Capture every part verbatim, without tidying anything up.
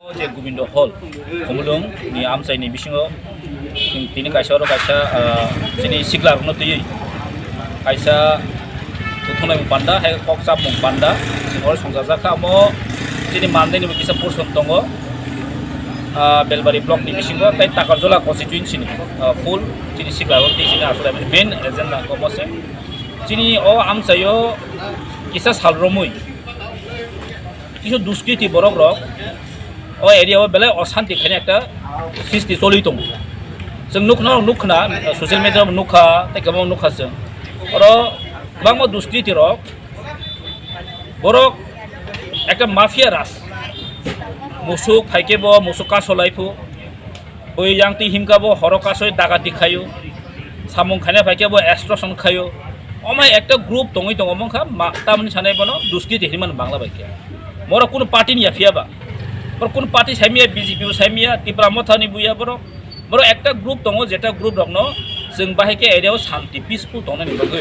O je Gobindo Hall, Khumulwng ni amchai ni bisingo tini kaisa oro kaisa, ah, chini sikla rokno twiwi kaisa kuthunai mung panda, hai kok chap mung panda, chini oro songchajak kha. Omo chini Mandai ni bo kisa portion tongo, ah, Belbari block ni bisingo, tei Takarjola constituency ni, ah, full chini sikla rok tei chini aswk main agenda kok se. Chini o amchai o kisa sal romwi kisu duskriti borok rok o area o belai osanti khaina ekta sisti choli tongo. Chwng nukna, nukna, social media o nukha, tei kwbangma nukha chwng. Oro kwbangma duskriti rok, borok ekta mafia raj. Musuk phaikhe bo musuk kaso laiphu. Bui yang twi himkha bo horo kasoi dagati khaio, samung khaina phaikhe bo extortion khaio. Omai ekta group tongwi tongo, mongkha ma-, tamni sanai bono duskriti hinwi mano Bangla bai khe. Borok kunu party ni ya phiya ba, borok kunu party saimya, B J P bo saimya, Tipra Motha ni buya borok. Borok ekta group tongo, jeta group rokno chwng bahai khe area o santi peaceful tongnani bagwi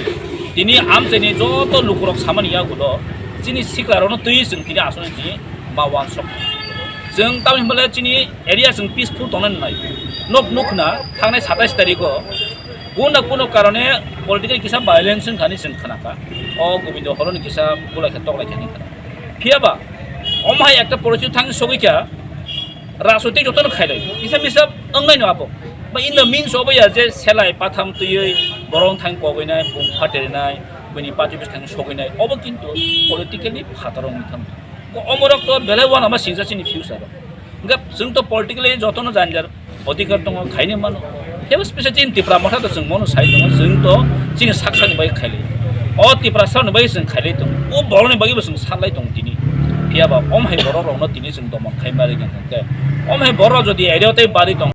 tini amchaini joto lukurok samani yagulo chini sikla rokno twi chwng tini aswk tini ma wansok. Chwng tamni hwnba le chini area chwng peaceful tongna nai. Nok nukna thangnai satais tarikh o kuno na kuno karone political kisa violence wngkha hinwi chwng khnakha. O Gobindo Holo ni kisa bulai khe toklai khe hinwi khnakha. Phiya ba omo hai ekta porichit thang sogwi kha, rajnoitik jotono khailai. Kisa misa wngnai no abo. Ba in the means obo ya je selai patham twiwi borok thang kogwi nai, bung phateri nai, bini party bwskango sogwi nai. Obo kintu politically phataro wngwi thang. Ko omorok to belai uanama singsa chini future o. Hingke chwng to politically jotono janjar odhikar tongo, khaini mano. Tebo special chini Tipra Motha to chwng mono sai tongo, chwng to chini sak sakni bai khailai. O Tiprasani bai chwng khailai tongo, o borokni bai bo chwng salai tongo tini. Phiya ba om hai borok rokno tini chwng domon khai mari hingke. Om hai borok jodi area tei bari tong.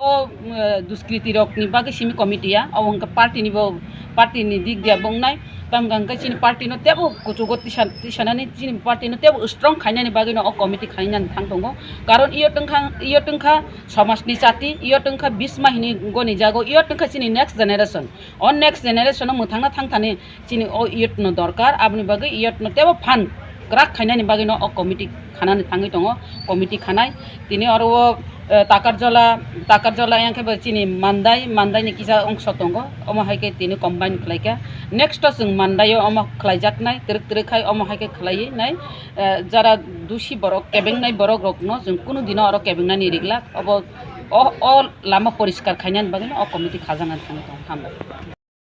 O, eh, duskriti rokni bagwi simi committee ya, abo hwnkhe party ni bo, party ni dik dia bo wngnai, tamo hwnkhe chini party no tebo kuchugo tisa, tisanani chini party no tebo strong khainani bagwi no o committee khainani thang tongo, karon iyo tongkha, iyo tongkha somaj ni chati, iyo tongkha bisma hini goni jago, iyo tongkha chini next generation, o next generation no mwthangna thangthani chini o youth no dorkar, aboni bagwi youth no tebo phan kwrak khainani bagwi no o committee khanani thangwi tongo, committee khanai. Tini oro o, eh, Takarjola, Takarjola yang khe bo chini Mandai, Mandai ni kisa ongso tongo, omo hai khe tini combine khlai kha. Next o chwng Mandai o omo khlaijaknai, twrwk twrwk khai omo hai khe khlaiwi nai, eh, jara dusi borok, kebengnai borok rokno chwng kunu dino oro kebengnani riglak, obo o, o lama poriskar khainani bagwi no o committee khajaknani thangwi tongo. Hambai.